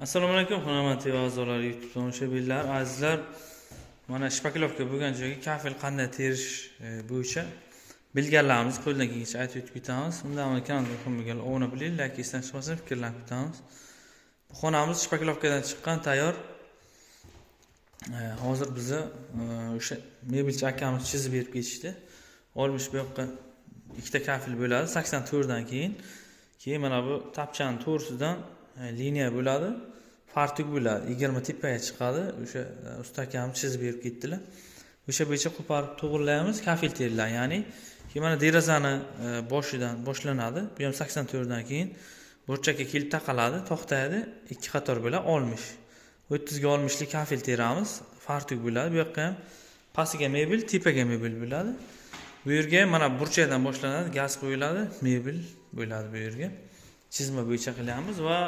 Assalomu alaykum, Hunarmand TV a'zolari, YouTube tomoshabinlar, azizlar. Mana shpaklovka bo'lgan joyga kafel qanday terish bo'yicha bilganlarimiz qo'ldan kelgancha aytib o'tib ketamiz. Undan avval kanalga obuna obuna bo'ling, like esdan chiqmasin, fikrlarni kutamiz. Bu xonamiz shpaklovkadan chiqqan, tayyor. Hozir bizni o'sha mebelchi akamiz chizib berib ketishdi. Olmish bu yoqqa ikkita kafel bo'ladi, 84 dan keyin. Keyin mana bu tapchani to'g'risidan liniya bo'ladi, fartuk bo'ladi, 20 tepaga chiqadi. O'sha usta akam chizib berib ketdilar. O'sha bo'yicha qo'parib to'g'rilaymiz, kafel teriladi. Ya'ni keyin mana derazani boshidan boshlanadi. Bu ham 84 dan keyin burchakka kelib taqaladi, to'xtaydi, ikki qator bo'ladi, 60. 30 ga 60 lik kafel teramiz, fartuk bo'ladi. Bu yoqqa ham pastiga mebel, tepaga mebel bo'ladi. Bu yerga mana burchakdan boshlanadi, gaz qo'yiladi, mebel bo'ladi bu yerga. Chizma bo'yicha qilamiz va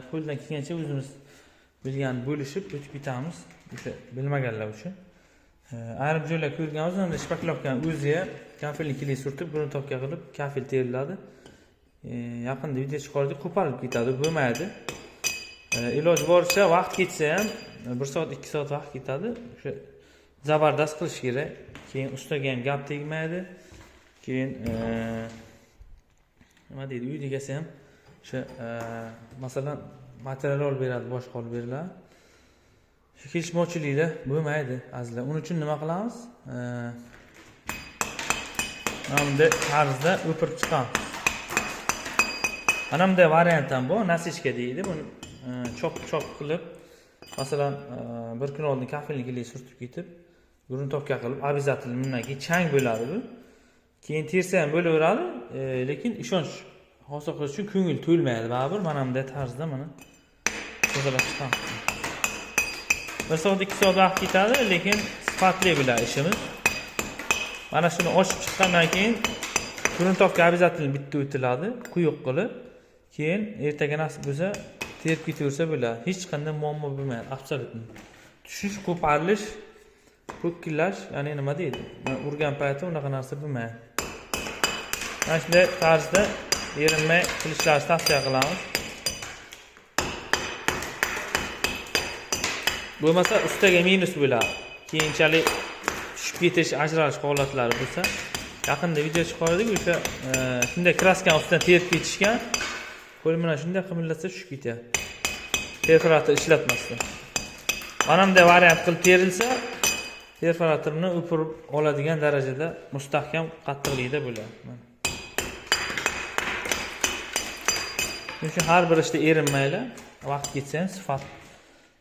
qo'ldan kelgancha o'zimiz bilgan bo'lishib o'tib ketamiz, o'sha bilmaganlar uchun. Ayrim joylar ko'rganmiz, unda shpaklovkani o'zi ham kafelni kelib surtib, gruntovka qilib kafel teriladi. Yaqinda video chiqardik, qo'parib ketadi, bo'lmaydi. Iloji boricha vaqt ketsa ham 1 soat 2 soat vaqt ketadi. O'sha zabardast qilish kerak. Keyin ustaga ham gap tegmaydi. Keyin nima deydi, uy egasi ham o'sha masalan material olib beradi, boshqa olib beriladi. Shu kelishmovchiliklar bo'lmaydi azizlar. Uning uchun nima qilamiz? Mana bunday tarzda o'pirib chiqamiz. Mana bunday variant ham bor, nasechka deydi. Buni chop-chop qilib, masalan, bir kun oldin kafelni kelib surtib ketib, gruntovka qilib, обязательно bundan keyin chang bo'ladi bu. Keyin tersa ham bo'laveradi, lekin ishonch hosil qilish uchun ko'ngil to'lmaydi baribir. Mana bunday tarzda mana tozalab chiqamiz. 1 soat 2 soat vaqt ketadi, lekin sifatli bo'ladi ishimiz. Mana shuni ochib chiqqandan keyin gruntovka обязательно bitta o'tiladi, quyuq qilib. Keyin ertaga nasib bo'lsa terib ketaversa bo'ladi. Hech qanday muammo bo'lmaydi, absolyutно. Tushish, qo'parilish, po'kkillash, ya'ni nima deydi? Mana urgan payti unaqa narsa bo'lmaydi. Mana shunday tarzda erinmay qilishlarini tavsiya qilamiz. Bo'lmasa ustaga minus bo'ladi. Keyinchalik tushib ketish, ajralish holatlari bo'lsa, yaqinda video chiqardik, o'sha shunday kraskani ustidan terib ketishgan. Qo'l bilan shunday qimillatsa tushib ketyapti. Perforator ishlatmasdan. Mana bunday variant qilib terilsa, perforatorni o'pirib oladigan darajada mustahkam qattiqlikda bo'ladi. Mana. Shuning uchun har bir ishda erinmanglar, vaqt ketsa ham sifat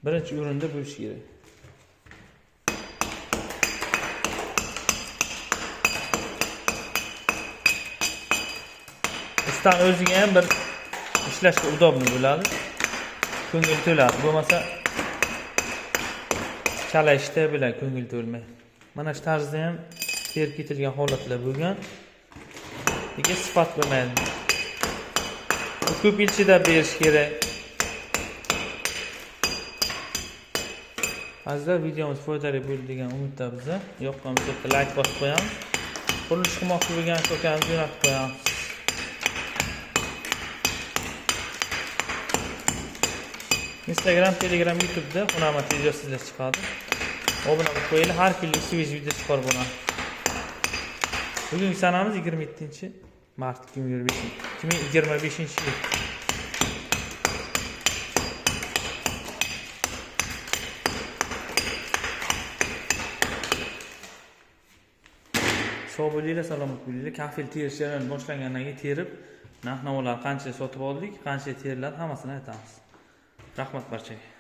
birinchi o'rinda bo'lishi kerak. Ustaning o'ziga ham bir ishlashga udobni bo'ladi. Ko'ngil to'ladi. Bo'lmasa chala ishda bilan ko'ngil to'lmay. Mana shu tarzda ham terib ketilgan holatlar bo'lgan. Lekin sifat bo'lmaydi. Ko'p yil chidab berish kerak. Azizlar, videomiz foydali bo'ldi degan umidda biz. Yoqqan bo'lsa like bosib qo'yamiz. Qurilish qilmoqchi bo'lgan ukamizni jo'natib qo'yamiz. Instagram, Telegram, YouTube'da Hunarmand TV sizlar chiqadi. Obuna bo'lib qo'yinglar, har kunlik свежий video chiqarib boramiz. Bugungi sanamiz 27 mart 2025 yil. Sog' bo'linglar, salomat bo'linglar. Kafel terish jarayoni boshlangandan keyin terib, narx-navolar qancha sotib oldik, qancha teriladi, hammasini aytamiz. Rahmat barchaga.